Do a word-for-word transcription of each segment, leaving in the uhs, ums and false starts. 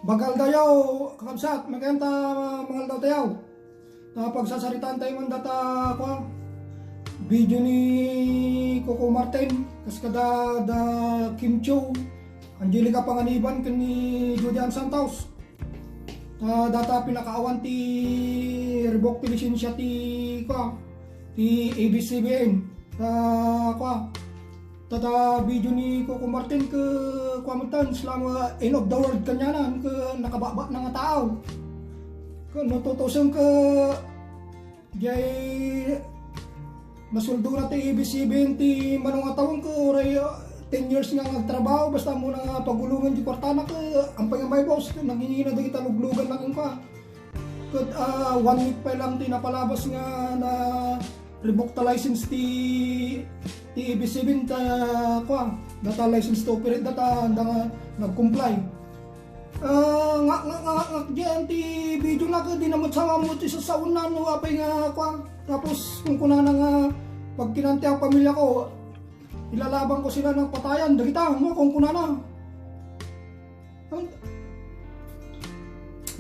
Magaldaw, kakabsat, maganta, magaldaw tayo. Ta pagsasaritaan tayo man data, kwa, video ni Coco Martin, kas kada da Kim Chiu, Angelica Panganiban, ken ni Judy Ann Santos. Ta data pinakaawan ti ribok ti lisensia ti, kwa, ti A B S C B N. Ta, kwa, data video ni Coco Martin ket, kwa, met tan, sila nga end of the world kaniana, ket nakabatbatna nga tao. Ket no tutusen ket diay nasueldona ti A B S C B N ti mano nga tawen ket uray, ah, ten years nga agtrabaho, basta ammona nga pagulongen ti kuartana ket ampay nga maibus, ket nanginina dagita luglugan na kenka. Ket, ah, one week pay lang ti napalabas nga na-revoke ta license ti, ti A B S C B N ta, kwa, data license to operate data, anda nga nag-comply. Ah, nga, nga, nga, nga, diyan ti video na ket di na met sa ammo ti sasaona no apay nga, kwa. Tapos, kunkunana nga, pag kinanti ang pamilya ko, ilalaban ko sila ng patayan. Dagita, mo, kunkunana.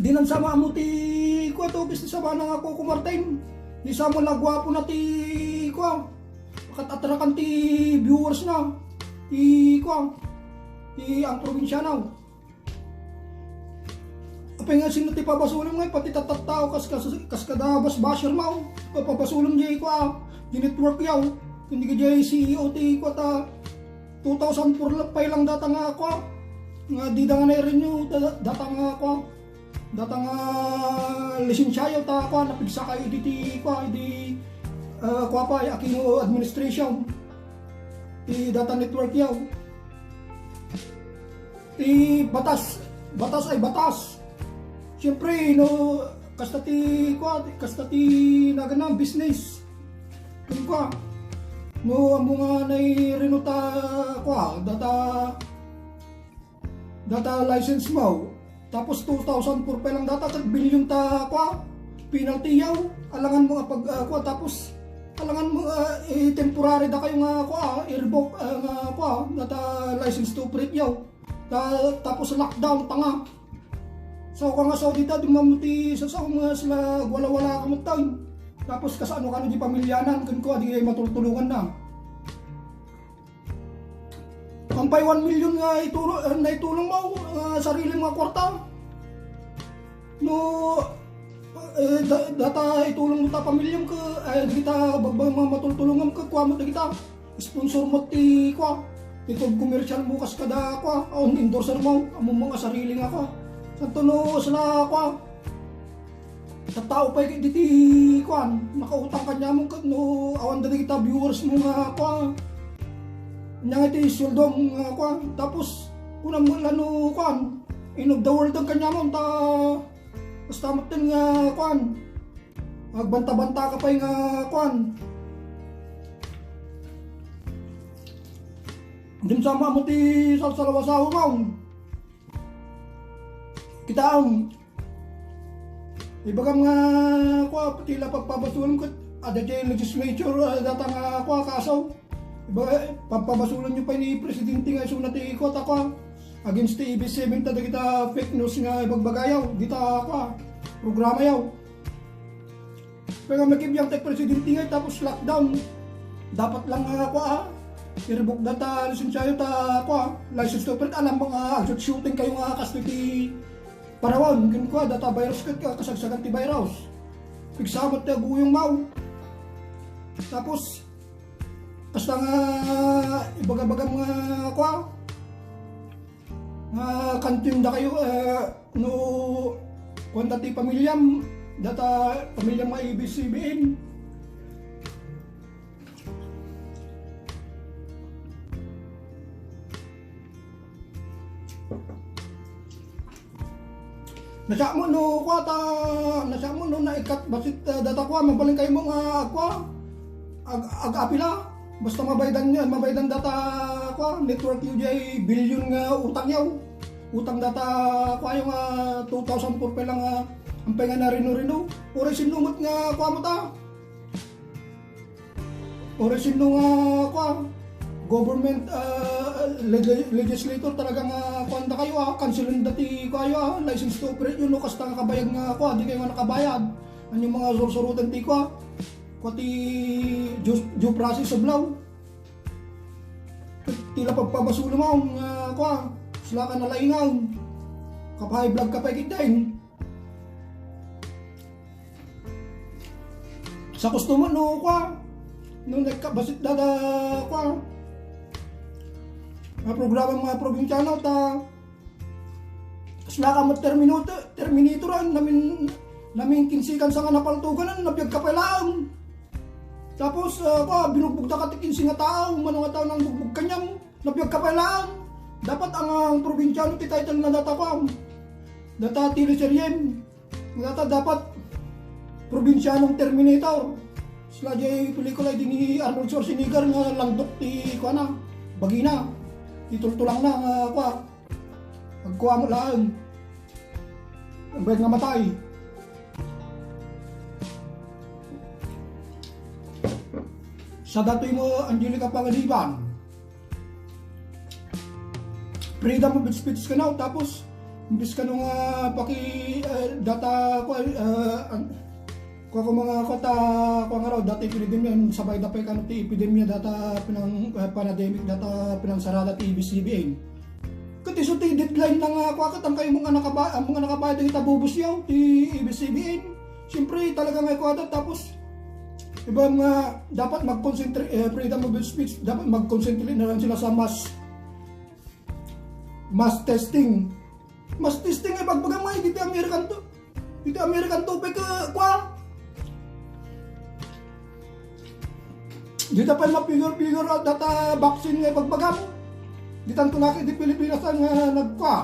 Di na sa ammo ti, kwa, to, kis ti sabana nga Coco Martin. Di sa ammo la guapo na ti, kwa. Pakat-atrakan ti viewers na. Ti, kwa. Ti ang probinsyano. Apay nga sino ti pabasolem nga pati tattao kas, kas, kas kada basbasher mao. Papabasolem di, kwa, di network yaw. Kundi ka di C E O ti, kwa, ta two thousand four lang pay lang data nga, kwa, nga dida nga nai-renew da-, data nga, kwa, data nga lisensiayo ta, kwa, napigsa kayo idi ti, kwa, idi, ah, kwa pa, Aquino administration. Ti data network yaw. Ti batas, batas ay batas. Siyempre, no, kasta ti, kwa, kasta ti naganam business. Kun, kwa, no, ammo nga nai-renew ta, kwa, data, data license mo. Tapos two thousand four pa lang data, ket bilyon ta, kwa, penalty yaw. Alangan mo nga pag, ah, kwa, tapos alangan mo, ah, i-temporary da kayo nga, kwa, i-revoke, ah, nga, kwa, data license to operate yaw. Ta-, tapos lockdown, tanga. Sao ka nga sao dita, di mamuti sa sao nga sila wala-wala ka mutan. Tapos kasano ka na di pamilyanan, kun, kwa, di kayo matultulungan na. Ampay one million nga ituro-, eh, naitulong mo, ah, sarili nga kwarta. No, eh, da-, data itulong mo ta pamilyam ka, eh, dagita bagbag mga matultulongam ka, kuha mo dagita. Sponsor mo ti, kuha. Ti pag commercial mo kas kada, kuha. Awan endorser mo, amo mga sarili nga, kuha. Santo no, sila, kuha. Tattao pay diti, kuan, nakautang kaniamon ket no awan dagita viewers mo nga, kuan, ania nga iti sueldom nga, kuan, tapos kunam nga la no, kuan, end of the world ang kaniamon ta basta metten nga, kuan, agbanta-banta ka pay nga, kuan, dimsama mo ti salsalawasaw mo. Kitaem, ibagam nga, kua, ti la pagpabasolem ket adda diay legislature, ah, data nga, kua, kaso. Ibaga, pagpabasolem yo pay ni Presidente nga isuna ti, kua, ta, kua, against ti A B S seven ta dagita fake news nga ibagbagayo, dita, kua, programayo. Pero makibiang ti presidente nga tapos lockdown. Dapat lang nga, kua, ah, i-revoke data lisensiayo ta, kua, license to operate. Alam mo nga, ah, shooting kayo nga kas ti Parawan, ken kua, data virus ket kasagsagan ti virus. Pigsamat ti aguyong mao. Tapos, basta nga, ibaga-bagam nga, kua, nga kantim da kayo, eh, no, kuan dati pamilyam, data pamilyam nga A B S C B N. Nasamo no, kua ta, nasamo no naikat basit, eh, data kua, mabalin kayo mo nga, kua, ag-, ag-apila. Basta mabaydan niya, mabaydan data, kua, network yo diay bilyon nga utang yaw. Utang data, kua, yo nga two thousand four pa lang nga, ampay nga narino-rino. Uray sinno met nga, kua mo ta. Uray sinno nga, kua, government, ah, leg-, legislator talaga nga kuan da kayo, ah, cancelen da ti kayo, ah, license to operate yun, no, kasta nga kabayag nga kuan, di kayo nga nakabayad. Ano yung mga sursurutan ti kuan? Kuan ti due, due process of law. Tila pagpabasulaw nga kuan, sila ka nalaingaw. Kapay vlog ka pa ikit dain. Sa customer no, kwa, no nagkabasit dada, kwa, nga programa mga probinsyano, ta, kasla ka mo terminator, terminator, ah, namin, namin kinsikan sa nga napaltugan, nabiag ka pa laang. Tapos, ah, kwa, binugbog da ka ti kinsi nga tao, mano nga tao nang bugbog kanyam, nabiag ka pa laang. Dapat ang, ang probinsyano ti title na data, kwa, data teleserye. Ngata dapat probinsianong Terminator. Sila jay pelikula idi ni Arnold Schwarzenegger nga langdok ti kuana, bagina. Ti tultulangna nga kua. Agkua mo laeng. Ang bayad nga matay. Sa datoy mo, Angelica Panganiban. Freedom of speech kano, tapos imbis kano nga paki, eh, data, kua, eh, an-, kua, kua, mga kota, kua nga raw, data epidemya, sabay da pay kano ti epidemya, data pinang, eh, pandemic, data pinangsarada ti A B S C B N. Ket isu ti deadline na nga, kua, ket ang kayo mga nakaba-, ang mga nakabayad dagiti bubus yaw, ti A B S C B N. Siyempre, talaga nga ikuada, tapos, iba nga, dapat mag-concentrate, eh, freedom of speech, dapat mag-concentrate na lang sila sa mass, mass testing. Mass testing, eh, bagbaga nga, dito American to, dito American to, pag, eh, kwa, dito pa yung ma-figure-figure out data vaccine nga, eh, bagbaga mo. Dito ang tulaki di Pilipinas ang, eh, nagkwa.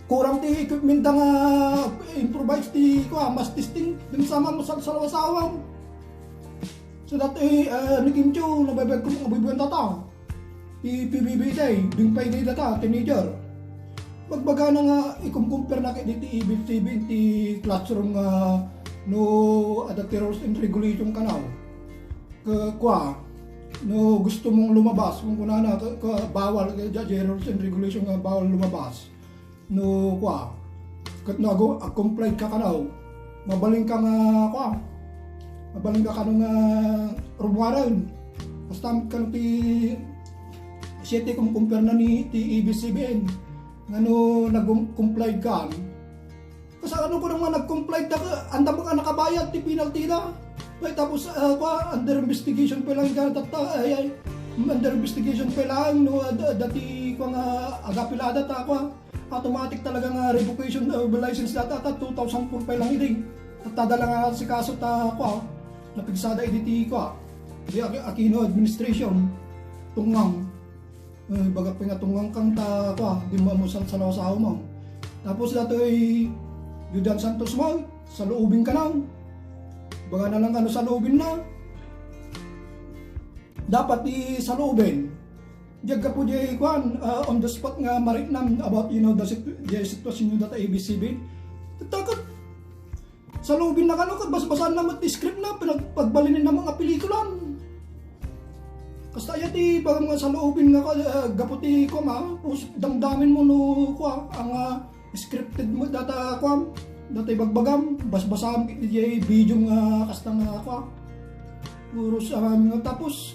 Kurang ti equipment da nga improvise ti, kua, mass testing. Dun sa man, masal-, salawasawam. So that, eh, eh, ni Kim Chiu, nabebeg ko mga bubuan data. Ti P B B day, dun pa day data, teenager. Magbaga na nga, ikumkumpir na kay di ti A B S C B N ti classroom nga no, ada ti rules and regulation kanaw. Ke-, kua, no gusto mong lumabas, kung kunana, ke-, ke-, bawal, ke-, ja-, ja-, rules and regulation nga bawal lumabas. No, kua, ket no ago-, ag-comply ka kanaw, mabalin ka nga, kua, mabalin ka kano nga rumuaren. Basta kano ti siete kung kumpirna ni ti A B S C B N. Ngano nag-comply ka, Kasano ko nga nag-comply da, anda mo nga nakabayad ti penalty da. Pay tapos, ah, kwa, under investigation pa lang ka, tatta, ay, ay, under investigation pa lang, no, ad-, dati ko nga agapilada ta, kwa, automatic talaga nga revocation of license data, ta two thousand four pa lang idi. Tatta da lang nga si kaso ta, kwa, napigsada idi ti, kwa, di Aquino administration, tungang. Eh, baga pingatungan kang ta, kwa, di mo amusal sa lawasaw mo. Tapos datoy, Judan Santos mo, sa loobin ka na. Baga na lang ano sa loobin na. Dapat di sa loobin. Diyan ka po di, kwan, ah, on the spot nga maritnam about, you know, the situ-, the situation yung data A B C B. Takot. Sa loobin na kano, ket basbasan na met ti script na, pinag-, pagbalinin na mga pelikulan. Kasta aya ti bagam nga sa loobin nga ka-, eh, gapu ti koma, us-, damdamin mo no, kwa, ang, ah, scripted mo data, kwa, data ibagbagam, basbasam, iti video nga kasta nga, kwa. Puro sa amin nga tapos.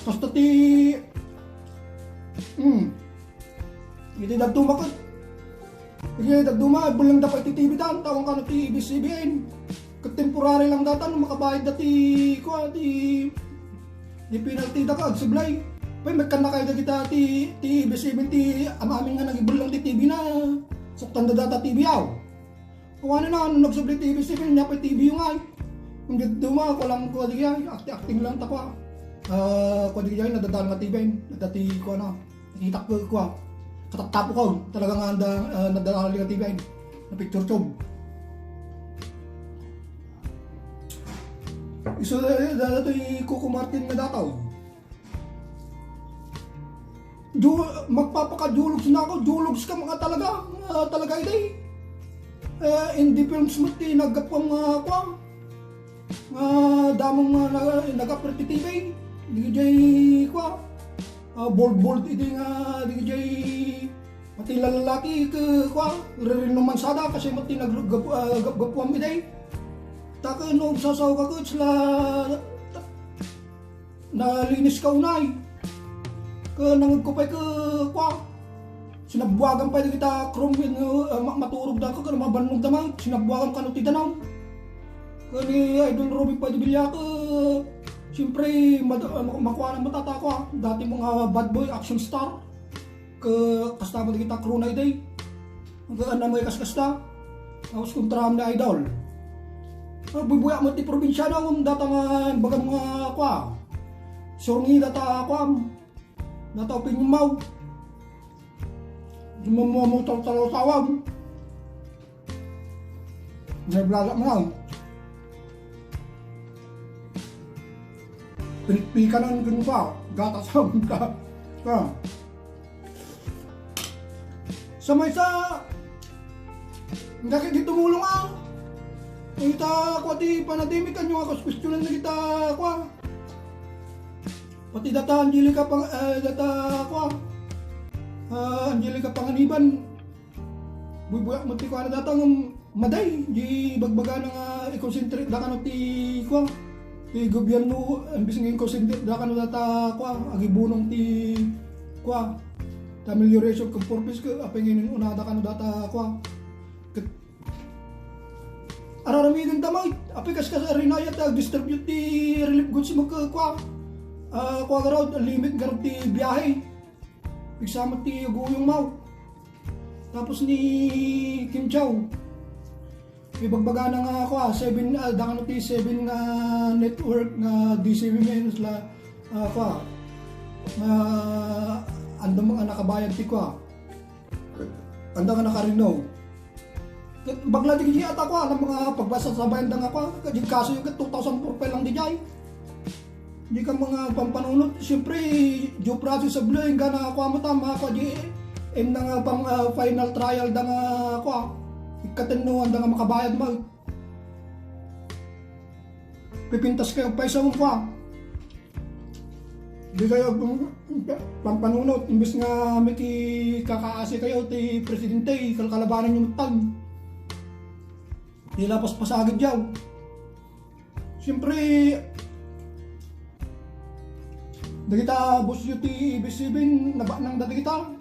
Kasta ti, hmm, Iti dadduma ket, iti dadduma, bulang da pa iti T V dan, tawang kano ti A B S C B N. Ket temporary lang data, no makabayad da ti, kua, ti, ti penalty da ka, agsublay. Pay, magkan na kayo da kita ti, ti A B S C B N, ti am-amin nga nagibulang ti T V na, suktan da data T V yaw. Awan na, no nagsubli ti A B S C B N, nia pay T V nga. Kung di duma, ko lang ko di ay, acting, acting lang ta ko. Ah, ko di ay, nadadal nga T V, nadati ko na. Nakita ko, ko. Katattapo ko, talaga nga anda, ah, nadadal nga T V. Na picture tube. Isu, eh, dala to i Coco Martin nga dataw. Ju-, magpapakajulugs na ako, julugs ka mga talaga, mga talaga iti. Eh, indie films met ti naggapuam nga kua. Nga damo nga nag-, nag-appear ti T V. Digidiay kua. Ah, bold-bold idi nga digidiay pati lalaki ket kua, ririnumansada kasi met ti nag-, gap-, ah, gap-, gapuam idi. Ta ket no agsasaoka ket sla nalinis ka unay. Ket nangegko pay ket kua, sinabbuagan pay dagita crew ken, ah, ma-, maturogda ket mabannogda man, sinabbuagan kano ti danum. Ken ni Idol Robin pay di Villacos, siyempre, mad-, ah, mak-, makuana met ta kua, dati mga bad boy, action star. Ket kasta met dagita crew na idi. Ket ania met kaskasta. Tapos kontraam ni Idol. Agbubuya met ti probinsiana, ngem data nga imbagam nga kua. Surngida ta kua. Data opinionmo. Di mo mo, mo tal-, tal-, tawag. May blada mo lang. Pinitpikanan ken pa, gatas ang ka. Ah. Sa maysa, dagiti tumulong, ah. Ita, kua ti panadimik, ania nga kas-, kuestionan dagita, kua. Pati data Angelica Pang-, eh, data, kua. Ah, Angelica Panganiban. Buybuyak met ti kuana data ngem madi, di bagbagana nga i-concentrate da kano ti kua, ti gobierno, imbes nga i-concentrate da kano data kua, agibunong ti kua, ti amelioration ken purpose ket apay nga inun-unada kano data kua. Ket araramiden ta met, apay kas, kas rinayat ti ag-distribute ti relief goods mo ket kua, ah, kua garud, limit garud ti biyahe. Pigsa met ti aguyong mo. Tapos ni Kim Chow, ibagbagana nga, kua, seven, ah, dakano ti seven nga network nga D C M M la, ah, kua, nga andam nga nakabayad ti, kua, andam nga nakarino. Ket bagla di kaya ta, kua, nga mga pagbasasabayan da nga, kua, ket di kaso yung ket two thousand four pa lang di jay. Di ka mga pampanunot, siyempre, due process of law, yung gana, kua mo ta, mga kua, di, em na nga pang, ah, final trial da nga, kua, ikatennuan da nga makabayad mo. Pipintas kayo, paisa mo, kua. Di kayo, mm, pampanunot, imbes nga may ti kakaasi kayo, ti presidente, kalkalabanan yung tan. Di lapas pasagid yaw. Siyempre, dagita boss yu ti A B S C B N, nabanang da dagita.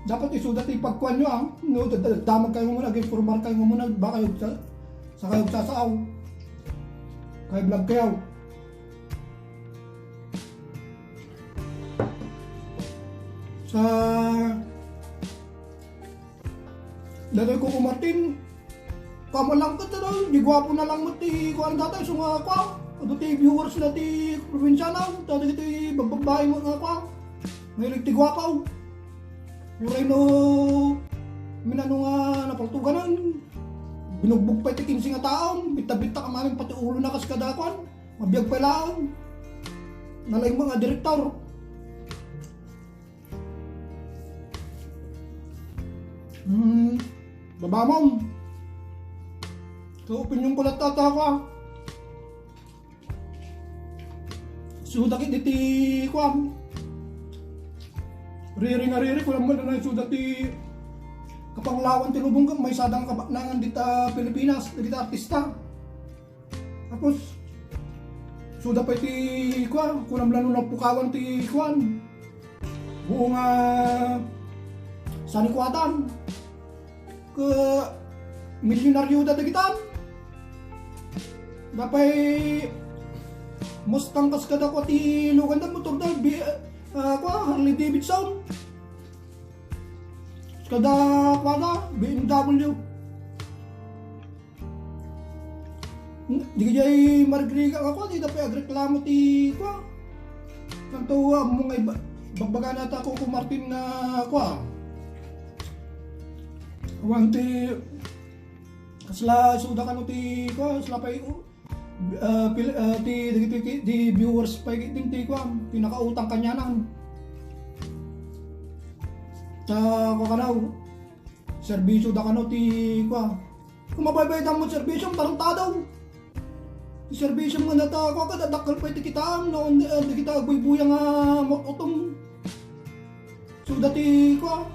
Dapat isuda ti pagkuan yu, ah. No, da-, da-, damag kayo muna, informal kayo muna, baka yung sa, sa kayo sasaaw. Kayo vlog kayo. Sa Datoy Coco Martin, kamo lang ket, ano, di guwapo na lang met ti kuan data, isu nga kua, adu ti viewers na ti probinsiana, ta dagiti bagbagbae mo nga kua, mahilig ti guwapo. Uray no, minano nga napaltuganan, binugbog pay ti kinse nga taon, bitta-bitta ka manen pati ulo na kas kada kuan, mabiag pay laeng. Nalaing mga direktor. Hmm, babamom. So, opinion ko lang tata ko, ah. So, dakit iti, kuan. Riri nga riri, kulang mo na so, dati kapanglawan ti lubong ka, may sadang kabaknangan dita Pilipinas, dita artista. Tapos, suda pay ti kuan, kunam la no napukawan ti kuan. Buo nga sanikuatan. Ke milyonaryo da dagitan. Dapay Mustang kas kada ko ti lugan da motor da, bi-, ah, kua, Harley Davidson. Kada kua da, B M W. Di kadiay marigriga nga kua, di da pay agreklamo ti kua. Kanto, ah, mo nga iba-, bagbagana ta Coco Martin nga kua. Awan ti, kasla, suda kano ti kua, kasla pay, ah, pil-, ah, ti, dagiti, ti, ti viewers pay ti, ti kua, ti nakautang kaniana. Ta, kua kanaw. Serbisyo da kano ti, kua, Kung mabaybaydan mo serbisyom, tarantado. Ti serbisyom nga nata, kua, kada dakkel pay ti kitaam, no, di, di kita agbuybuya nga mautom. So, dati, kua,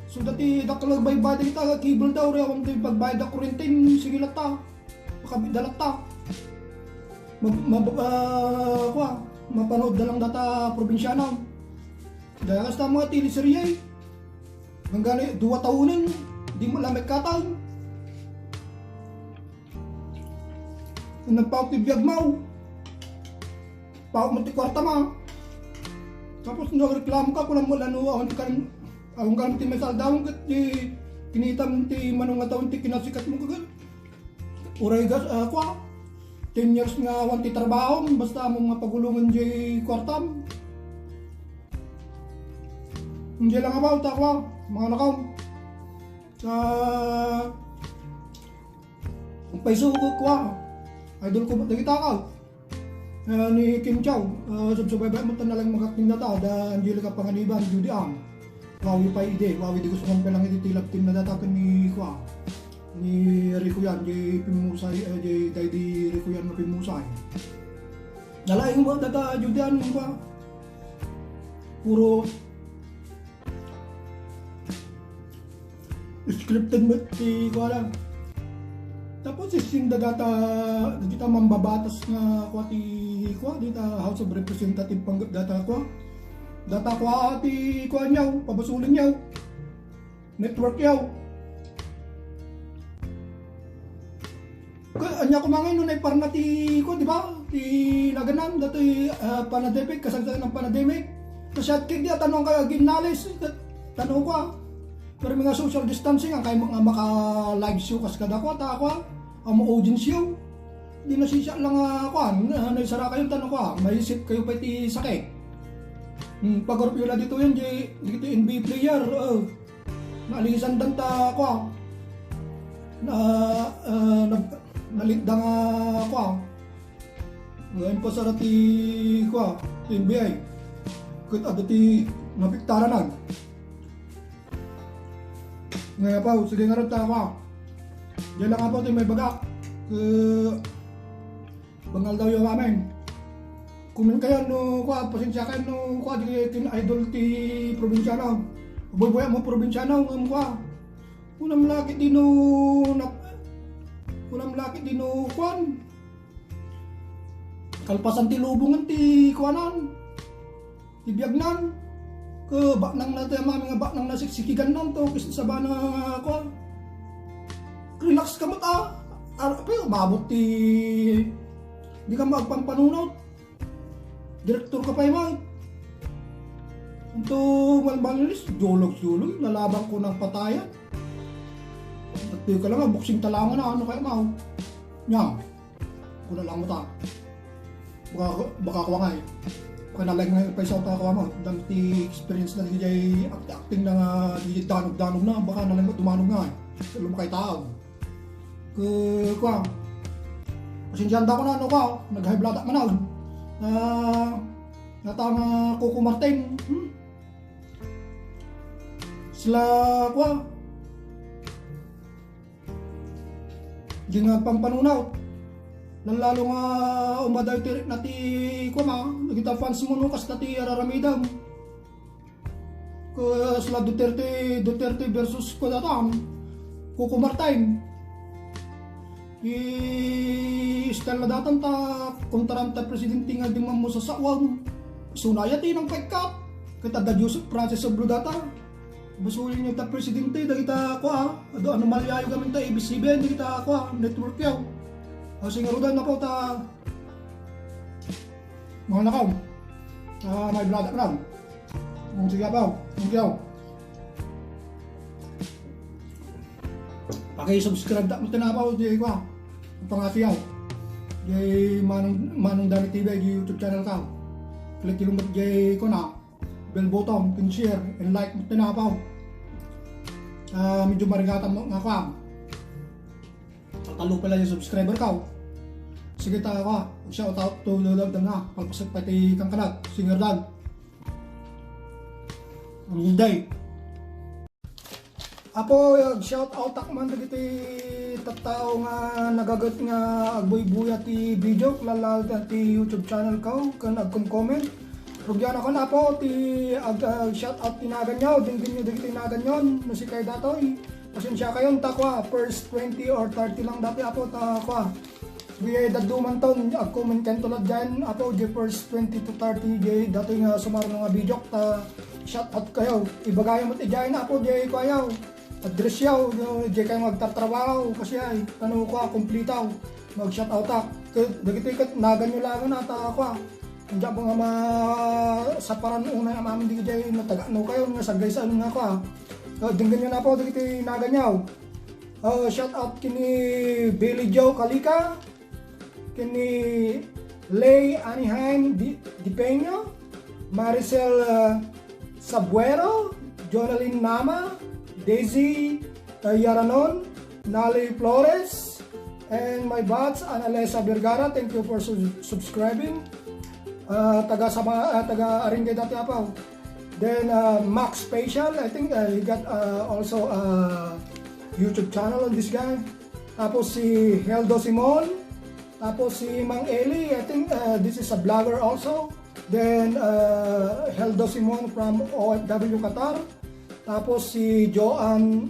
so, dati dakkel agbaybayad kita, cable daw, re, awan ti pagbayad da kuryente, sige latta. Makabit da latta. Ma-, ma-, ah, kua, mapanood da lang data probinsyana. Dahil hasta mga teleserye, hanggang dua taonen, di mo lang may kataon. Nagpaok ti biag mo. Paok mo ti kwarta mo. Tapos nagreklamo ka, kulang mo lano, awan ti kan-, awan kan ti may saldawon, ket ti kinitam ti manong nga taon ti kinasikat mo, kagat. Uray gas, ah, kua. Ten years nga awan ti trabaho, basta mo nga pagulongan di kwartam. Hindi lang about, ah, kua, mga nakaw. Sa Ang paiso ko, kua. Idol ko, dagita ka. Ah, ni Kim Chow, ah, subsubaybay mo, tan nalang makakting data, da Angelica Panganiban, Judy Ann. Wawi pay idi, wawi di gusto kong pelang iti tilab team na data ken ni, kua, ni Rico yan, di pimusay, eh, di, di, di Rico yan nga pimusay. Nalaing mo data, Judy Ann, kua. Puro scripted met ti kuana. Tapos, issin da data, dagita mambabatas nga kua ti kua, dita House of Representative panggep data kua. Data kua ti kua niyaw, pabasulin niyaw. Network yaw. Ka-, anya ko mangin no naiparna ti, ko, di ba? Ti naganan, datoy, ah, pandemic, kasagsagan ng pandemic. Masyad kay di, tanong kaya ginalis, tanong ko, ah. Pero mga social distancing, ang kayo nga maka-live show, kas kada ko, ta ako, ah, ang mga audience yun. Di nasisya lang, ah, kuan, ah, naisara kayo, tanong ko, ah, maisip kayo pa iti sakit. Hmm, pag-orpyo na dito yun, di, dito N B A player, oh. Naalisan dan ta, kua. Na, ah, nag-, nalitda nga, kua. Ngayon pa sa ti, kua, N B A. Ket adda ti napiktaranan. Ngayon pa, sige nga rin ta, kua. Diyan lang ako, ti may baga. Ke, Bangal daw yung amin. Comment kayo no, kua, pasensya kayo no, kua, di kayo kin-idol ti probinsyano. Buybuya mo probinsyano, ngem kua. Kunam laki di no, na, kunam laki di no, kuan. Kalpasan ti lubongan ti kuanan. Ti biagnan, ke baknang na ti amami nga baknang na siksikigan nan to, ket sabana nga, kua, relax ka met, ah. Ar-, pe, umabot ti, di ka maagpampanunot. Direktor ka pay man. Anto, malmalinis, dulog-dulog, lalaban ko ng patayan. Tatlo ka lang, ah, boxing talangan na, ano kaya, mao? Nya. Kuna lang mo ta. Baka, baka kuwa nga eh. Baka nalang nga paisaw ta kuwa mo. Dam ti experience na di jay act-, acting na nga di jay danog-danog na. Baka nalang mo dumanog nga eh. Sa lumakay tao. Ke, kuwa. Pasensyaan ta ko na, ano ka, nag-high blood ak manaw. Ah, nata nga Coco Martin. Hmm? Sila, kuwa. Di nga pampanunot. Lalo nga umadayo ti rikna ti, kuwan, dagita fans mo no, kasta ti araramidam. Kasla Duterte, Duterte versus kuwan datan, Coco Martin. Ti style na datan ta, kontra ta presidente nga di man mo sasawam. Sunaya ti nang paikkat. Ket adda Joseph Francis of Blue data. Basolin yo ta presidente, dagita, kua, adu anomalyayo gamin ta A B S C B N, dagita, kua, network yaw. O, singarudan na po ta, mga nakaw. Ah, may blada ka lang. Ang sige pa, ang kiyaw. Paki-subscribe ta mo tinapaw, di, kua. Ang pangasiyaw. Di Manong, Manong Dani T V, di YouTube channel ka. Click yung di, kua na. Bell button, pin share, and like mo tinapaw. Ah, medyo marigatan mo nga kwa. Tatalo pala yung subscriber ka, oh. Sige ta, kwa. Shout out to Lolo Dam na. Palpasok pa ti kang kalat. Singer Dan. Ang day. Apo, ag-shout out ak man dagiti tattao nga nagaget nga agbuybuya ti video, lallal ti YouTube channel ko, ken agkom-comment. Rugianakon, Apo, ti ag-, ag-shout out ti naganyo, denggenyo dagiti naganyo, no sika datoy. Pasensiakayon, ta kua, first twenty or thirty lang dati, Apo, ta kua. Wi, daddumanton, agcomment kayo tulad dyan, Apo, di first twenty to thirty, di datoy nga sumarno nga video, ta shout out kayo. Ibagayo met idiay, Apo, di kuayaw. Address yaw, di kayo magtatrabaho, kasi ay, ano ko, kumplitaw. Mag-shout out ak. Ket, dagiti ket, naganyo lang na, ta kua. Diyan po nga ma-, saparan unay ang amin di jay, natagano kayo, nga sagay sa nga kua. So, denggenyo na po, dagiti naganyo. Uh, shout out kini Billy Joe Kalika, kini Lay Aniheim Di, Di Peña, Maricel, uh, Sabuero, Jonalyn Nama, Daisy, uh, Yaranon, Nali Flores, and my bots, Analesa Vergara. Thank you for su-, subscribing. Uh, taga sama, uh, taga Aringay dati, Apaw. Then, uh, Max Facial, I think, uh, he got, uh, also a YouTube channel on this guy. Tapos si Heldo Simon. Tapos si Mang Eli, I think, uh, this is a blogger also. Then, uh, Heldo Simon from O F W Qatar. Tapos si Joan,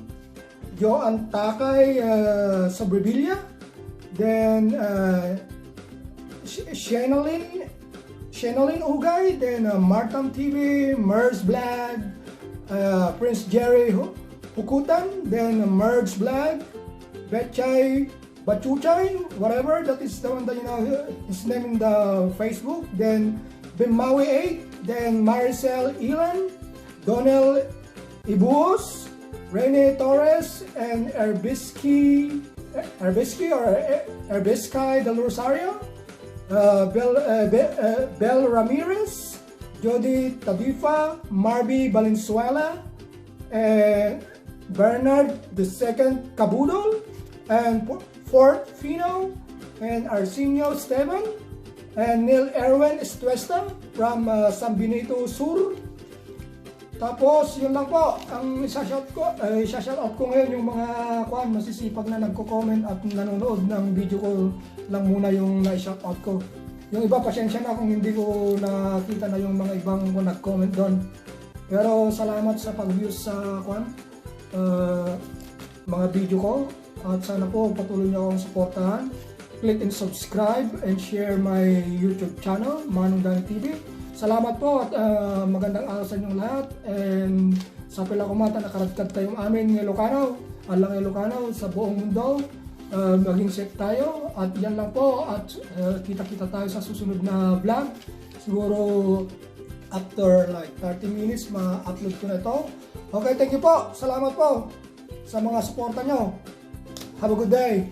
Joan Takay, uh, Sobrevilla. Then, uh, Sh-, Shenalyn, Shenalyn Ugay. Then, uh, Martam T V, Mers Vlog, uh, Prince Jerry Hu-, Hukutan. Then, uh, Mers Vlog, Betchay Bachuchay, whatever, that is the one that, you know, his name in the Facebook. Then, Bimawi eight. Then, Maricel Ilan, Donel Ibuos, Rene Torres, and Erbiski, Erbiski or Er-, Erbiskay Del Rosario, uh, Bel, uh, Be-, uh, Bel Ramirez, Jody Tadifa, Marby Valenzuela, and Bernard the Second Cabudol, and Fort Fino, and Arsenio Esteban, and Neil Erwin Estuesta from, uh, San Benito Sur. Tapos, yun lang po ang isa-shout ko, eh, isa-shout out ko ngayon, yung mga, kuan, masisipag na nagko-comment at nanonood ng video ko lang muna yung na-shout out ko. Yung iba, pasensya na kung hindi ko nakita na yung mga ibang nag-comment doon. Pero salamat sa pag-views sa, kuan, uh, mga video ko. At sana po patuloy niyo akong suportahan. Click and subscribe and share my YouTube channel, Manong Danny T V. Salamat po at, ah, magandang araw sa inyong lahat. And sapay la koma ta nakaradkad tayo amin nga Ilocano, alang Ilocano sa buong mundo. Ah, maging safe tayo at yan lang po at, ah, kita-kita tayo sa susunod na vlog. Siguro after like thirty minutes ma-upload ko na ito. Okay, thank you po. Salamat po sa mga suporta nyo. Have a good day.